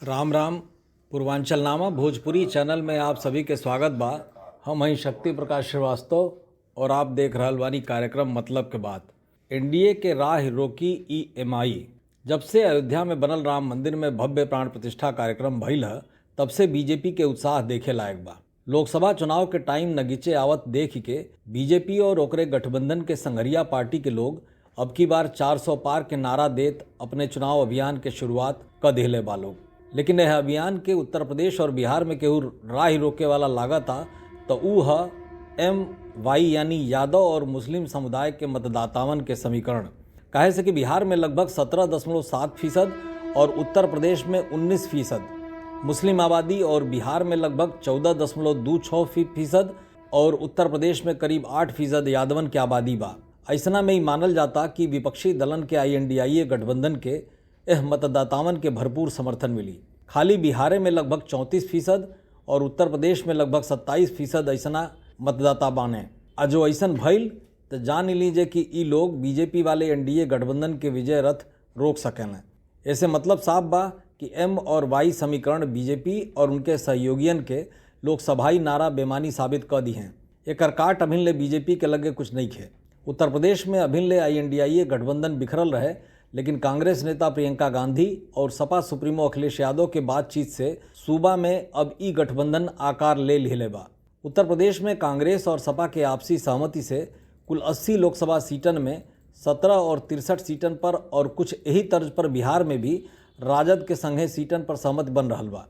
राम राम। पूर्वांचल नामा भोजपुरी चैनल में आप सभी के स्वागत बा। हम हई शक्ति प्रकाश श्रीवास्तव और आप देख रहल बानी कार्यक्रम मतलब के बात। एनडीए के राह रोकी ईएमआई। जब से अयोध्या में बनल राम मंदिर में भव्य प्राण प्रतिष्ठा कार्यक्रम भइल ह, तब से बीजेपी के उत्साह देखे लायक बा। लोकसभा चुनाव के टाइम नगीचे आवत देख के बीजेपी और ओकरे गठबंधन के संघरिया पार्टी के लोग अब की बार 400 पार के नारा देत अपने चुनाव अभियान के शुरुआत क दिले बा लोग। लेकिन यह अभियान के उत्तर प्रदेश और बिहार में केहू राह रोके वाला लागता तो ऊ ह एम वाई यानी यादव और मुस्लिम समुदाय के मतदातावन के समीकरण। काहे से कि बिहार में लगभग 17.7% और उत्तर प्रदेश में 19% मुस्लिम आबादी और बिहार में लगभग 14.26% और उत्तर प्रदेश में करीब 8% यादवन के आबादी बा। ऐसना में ही मानल जाता कि विपक्षी दलन के आईएनडीआईए गठबंधन के एह मतदातावन के भरपूर समर्थन मिली। खाली बिहारे में लगभग 34% और उत्तर प्रदेश में लगभग 27% ऐसना मतदाता बाने। आ जो ऐसन भइल तो जान लीजिए कि ई लोग बीजेपी वाले एनडीए गठबंधन के विजय रथ रोक सकें। ऐसे मतलब साफ बा कि एम और वाई समीकरण बीजेपी और उनके सहयोगियन के लोकसभाई नारा बेमानी साबित कर दी हैं। एकर काट अभिन ले बीजेपी के लगे कुछ नहीं खे। उत्तर प्रदेश में अभिन ले आईएनडीआईए गठबंधन बिखरल रहे, लेकिन कांग्रेस नेता प्रियंका गांधी और सपा सुप्रीमो अखिलेश यादव के बातचीत से सूबा में अब ई गठबंधन आकार ले लिहले बा। उत्तर प्रदेश में कांग्रेस और सपा के आपसी सहमति से कुल 80 लोकसभा सीटन में 17 और 63 सीटन पर और कुछ यही तर्ज पर बिहार में भी राजद के संगे सीटन पर सहमति बन रहल बा।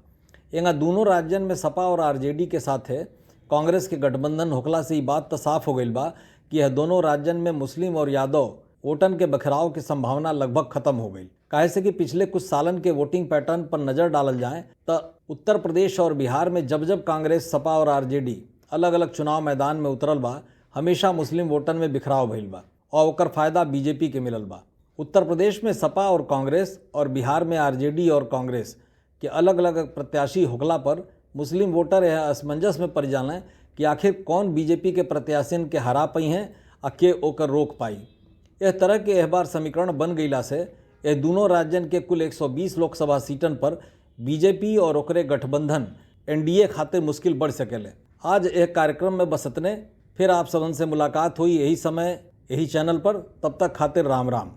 एंगा दोनों राज्यन में सपा और आरजेडी के साथे कांग्रेस के गठबंधन होखला से ई बात तो साफ हो गई बा कि यह दोनों राज्यन में मुस्लिम और यादव वोटन के बखराव की संभावना लगभग खत्म हो गई। काहे से कि पिछले कुछ सालन के वोटिंग पैटर्न पर नज़र डालल जाए तो उत्तर प्रदेश और बिहार में जब जब कांग्रेस, सपा और आरजेडी अलग अलग चुनाव मैदान में उतरल बा, हमेशा मुस्लिम वोटन में बिखराव भइल बा और ओकर फायदा बीजेपी के मिलल बा। उत्तर प्रदेश में सपा और कांग्रेस और बिहार में आरजेडी और कांग्रेस के अलग अलग प्रत्याशी होखला पर मुस्लिम वोटर यह असमंजस में पड़ जाने कि आखिर कौन बीजेपी के प्रत्याशिन के हरा पाई हैं आ के ओकर रोक पाई। यह तरह के एह बार समीकरण बन गईला से यह दोनों राज्यन के कुल 120 लोकसभा सीटन पर बीजेपी और ओकरे गठबंधन एनडीए खातिर मुश्किल बढ़ सकेले। आज यह कार्यक्रम में बस इतने। फिर आप सबन से मुलाकात हुई यही समय यही चैनल पर। तब तक खातिर राम राम।